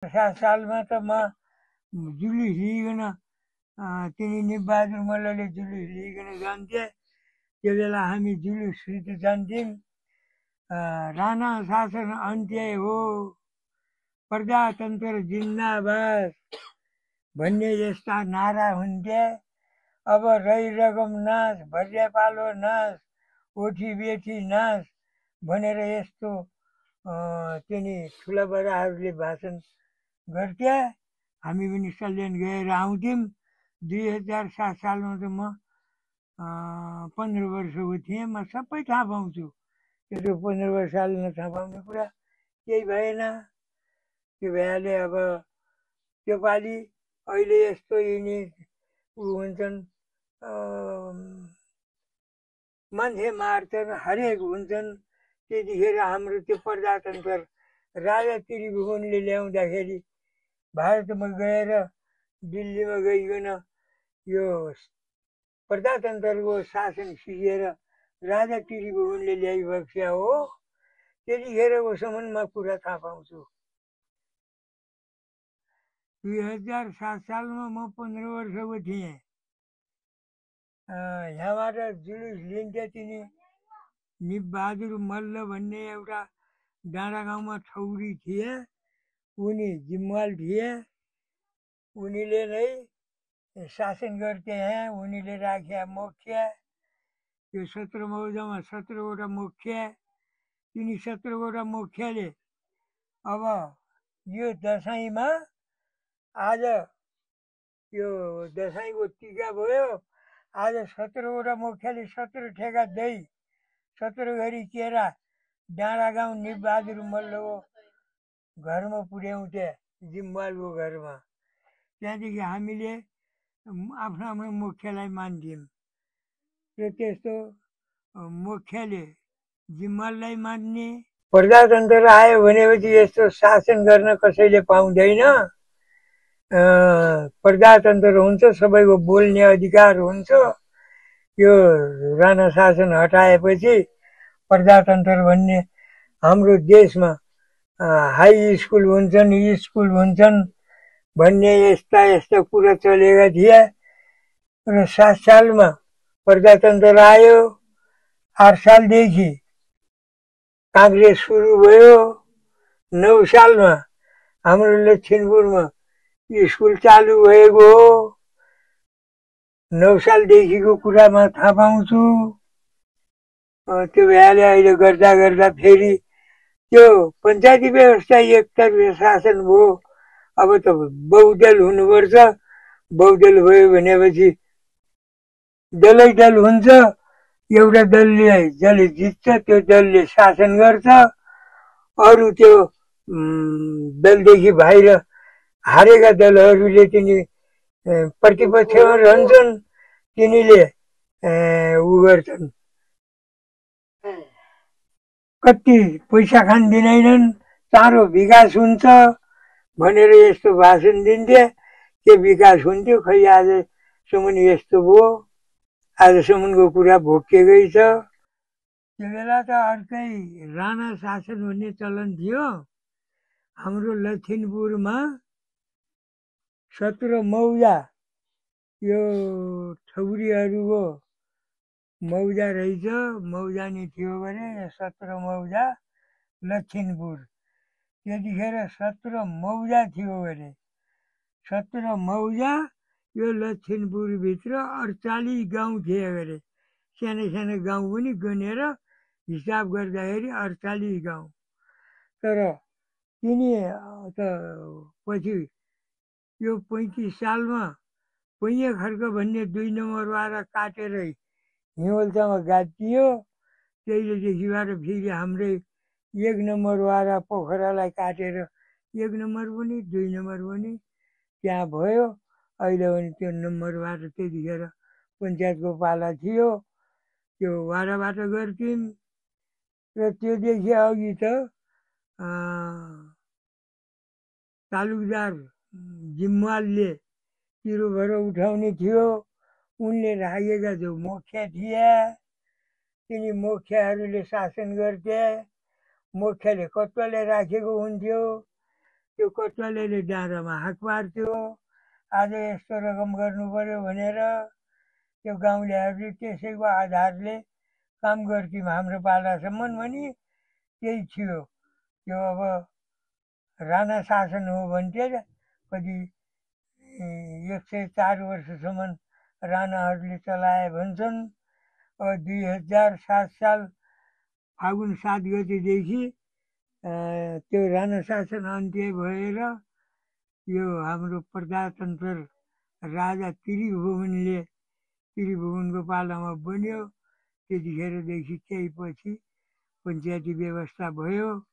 सालमा त म जुलुस लिइकन तिनी निबहादुर मल्लले जुलुस लिइकन जान्थे। त्यो बेला हामी जुलुससित जान्थ्यौँ। राणा शासन अन्त्य हो, प्रजातन्त्र जिन्दाबाद भन्ने यस्ता नारा हुन्थे। अब रही रकम नाश, भर्या पालो नाश, ओठी बेठी नाश भनेर यस्तो तिनी ठुला बडाहरूले भाषण गर्थे। हामी पनि सल्यान गएर आउँथ्यौँ। 2007 सालमा त म 15 वर्षको थिएँ। म सबै थाहा पाउँछु। त्यो 15 वर्ष साल नथाहा पाउने कुरा केही भएन। त्यो भइहाल्यो। अब त्यो पालि अहिले यस्तो यिनी हुन्छन्, मान्छे मार्छन्, हरेक हुन्छन्। त्यतिखेर हाम्रो त्यो प्रजातन्त्र राजा त्रिभुवनले ल्याउँदाखेरि भारतमा गएर दिल्लीमा गइकन यो प्रजातन्त्रको शासन सिकेर राजा त्रिभुवनले ल्याइबक्स्या हो। त्यतिखेरको सम्ममा कुरा थाहा पाउँछु। 2007 सालमा म 15 वर्षको थिएँ। यहाँबाट जुलुस लिन्थे। तिनी निबहादुर मल्ल भन्ने एउटा डाँडा गाउँमा ठौरी थिए। उनी जिम्वाल थिए। उनीले नै शासन गर्थे। यहाँ उनीले राख्या मुख्य यो 17 मौजामा 17वटा मुख्य। तिनी 17वटा मुख्यले अब यो दसैँमा आज यो दसैँको टिका भयो। आज 17वटा मुख्यले 17 ठेका दही, 17 घरी केरा डाँडा गाउँ निबहादुर मल्लको घरमा पुर्याउँथे, जिम्वालको घरमा। त्यहाँदेखि हामीले आफ्नो आफ्नो मुख्यलाई मान्थ्यौँ। र त्यस्तो मुख्यले जिम्वाललाई मान्ने। प्रजातन्त्र आयो भनेपछि यस्तो शासन गर्न कसैले पाउँदैन। प्रजातन्त्र हुन्छ, सबैको बोल्ने अधिकार हुन्छ। यो राणा शासन हटाएपछि प्रजातन्त्र भन्ने हाम्रो देशमा हाई स्कुल हुन्छन्, स्कुल हुन्छन् भन्ने यस्ता यस्ता कुरा चलेका थिए। र 7 सालमा प्रजातन्त्र आयो। 8 सालदेखि काङ्ग्रेस सुरु भयो। 9 सालमा हाम्रो लक्षिमपुरमा स्कुल चालु भएको हो। 9 सालदेखिको कुरामा थाहा पाउँछु। त्यो भइहाल्यो। अहिले गर्दा गर्दा फेरि त्यो पञ्चायती व्यवस्था एकतर्फे शासन भयो। अब त बहुदल हुनुपर्छ। बहुदल भयो भनेपछि दलै दल हुन्छ। एउटा दलले जसले जित्छ त्यो दलले शासन गर्छ। अरू त्यो दलदेखि बाहिर हारेका दलहरूले तिनी प्रतिपक्षमा रहन्छन्। तिनीले उ गर्छन्, कति पैसा खान्दिनैनन्, चाँडो विकास हुन्छ भनेर यस्तो भाषण दिन्थे। के विकास हुन्थ्यो? खै आजसम्म यस्तो भयो। आजसम्मको कुरा भोकिएकै छ। त्यो बेला त अर्कै राणा शासन भन्ने चलन थियो। हाम्रो लक्षिमपुरमा 17 मौजा यो ठौरीहरूको मौजा रहेछ। मौजा नि थियो भने 17 मौजा लक्षिमपुर। त्यतिखेर 17 मौजा थियो भने 17 मौजा यो लक्षिमपुरभित्र 48 गाउँ थिए अरे। सानो सानो गाउँ पनि गनेर हिसाब गर्दाखेरि 48 गाउँ। तर तिनी त पछि यो 35 सालमा पैया खर्क भन्ने 2 नम्बरवाला काटेर हिउँलचामा गाडिदियो। त्यहिलेदेखिबाट फेरि हाम्रै 1 नम्बरवाला पोखरालाई काटेर 1 नम्बर पनि 2 नम्बर पनि त्यहाँ भयो। अहिले पनि त्यो नम्बरबाट त्यतिखेर पञ्चायतको पाला थियो। त्यो वाडाबाट गर्थ्यौँ। र त्योदेखि अघि त तालुकदार जिम्वालले तिरोभर उठाउने थियो। उनले राखेका जो मुखिया थिए तिनी मुखियाहरूले शासन गर्थे। मुखियाले कत्वाले राखेको हुन्थ्यो। त्यो कचलेले डाँडामा हाक पार्थ्यो। आज यस्तो रकम गर्नु पर्यो भनेर त्यो गाउँलेहरूले त्यसैको आधारले काम गर्थ्यौँ हाम्रो पालासम्म पनि त्यही थियो। त्यो अब राणा शासन हो भन्थे कति 104 वर्षसम्म राणाहरूले चलाए भन्छन्। अब 2007 साल फागुन 7 गतेदेखि त्यो राणा शासन अन्त्य भएर यो हाम्रो प्रजातन्त्र राजा त्रिभुवनको पालामा बन्यो। त्यतिखेरदेखि केही पछि पञ्चायती व्यवस्था भयो।